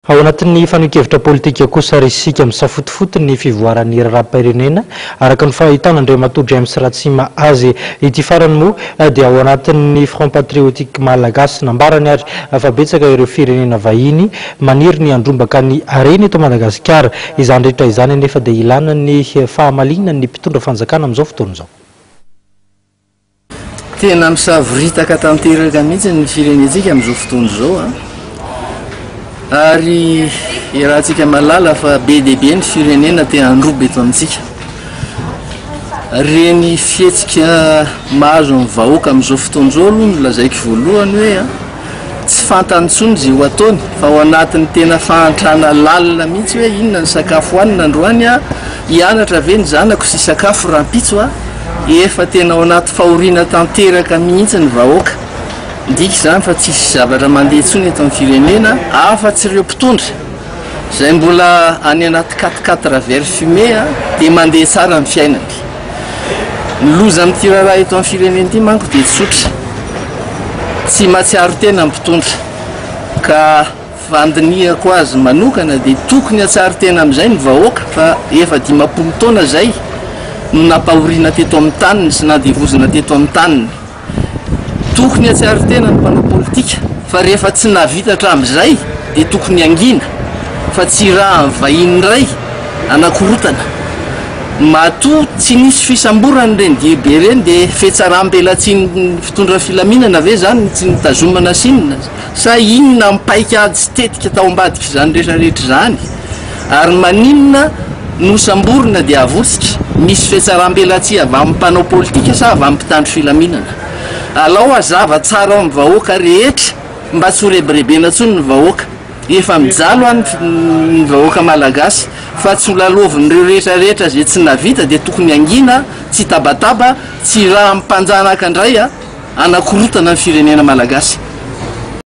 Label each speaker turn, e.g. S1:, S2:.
S1: Ao anatin'ny fanehoan-kevitra politika kosa ary isika misafotofoto ny fivoaran'ny raharaham-pirenena araka ny fahitan'Andriamatoa James Ratsima azy. Ity farany moa dia ao anatin'ny Front Patriotique Malagasy. Nambarany ary fa betsaka ireo firenena vahiny maniry ny handrombaka ny harena eto Madagasikara. Izany rehetra izany anefa dia ilana ny fahamalinan'ny mpitondra fanjakana amin'izao fotoana izao.
S2: Tena misavoritaka tanteraka mihitsy ny firenentsika amin'izao fotoana izao a. Ary iarahantsika mahalala fa be dia be ny firenena te handroba eto amintsika. Ireny fihetsika mahazo ny vahoaka amin'izao fotoana izao aloha no lazaiko voalohany hoe a, tsy fantany intsony izay ho ataony fa ao anatin'ny tena fahantrana lalina mihitsy hoe inona ny sakafo hohanina androany a, hianatra ve ny zanako sy sakafo rahampitso a, efa tena ao anaty fahoriana tanteraka mihitsy ny vahoaka, midika izany fa tsisy zavatra mandeha intsony eto amin'ny firenena afa-tsy ireo mpitondra izay mbola any anaty quatre quatre verre fumé a, dia mandeha tsara ny fiainany. Ny loza amin'ity raharaha eto amin'ny firenena ity manko dia tsotra, tsy mahatsiaro tena ny mpitondra ka fandinihako azy manokana dia tokony hatsiaro tena amin'izay ny vahoaka fa efa 50 taona izay no nampahoriana teto amin'ny taniny sy nandevozina teto amin'ny taniny. Tokony hatsiaro tena ny mpanao politika fa rehefa tsy nahavita hatramin'izay dia tokony hangina fa tsy irahan'ny vahiny indray hanakorotana. Matoa tsy nisy fisamborana ireny diabe ireny dia fetsaram-belatsihin'ny mpitondra filaminana ve izany no tsy nitazomana sy inona? Sa inona ny paik'ady sy tetika tao ambadik'izany rehetra rehetra izany? Ary maninona no samborina dia avotsitra? Misy fihatsaram-belatsihy avy amin'ny mpanao politika sa avy amin'ny mpitandro filaminana? Alao hazava tsara ao amin'ny vahoaka rehetra mba tsy ho rebirebena intsony ny vahoaka. Efa mijaly ho'a ny vahoaka malagasy fa tsy ho lalaovin'ireo rehetra rehetra izay tsy nahavita dia tokony hangina, tsy hitabataba, tsy hirahan'ny mpanjanaka indray a! Hanakorotana ny firenena malagasy.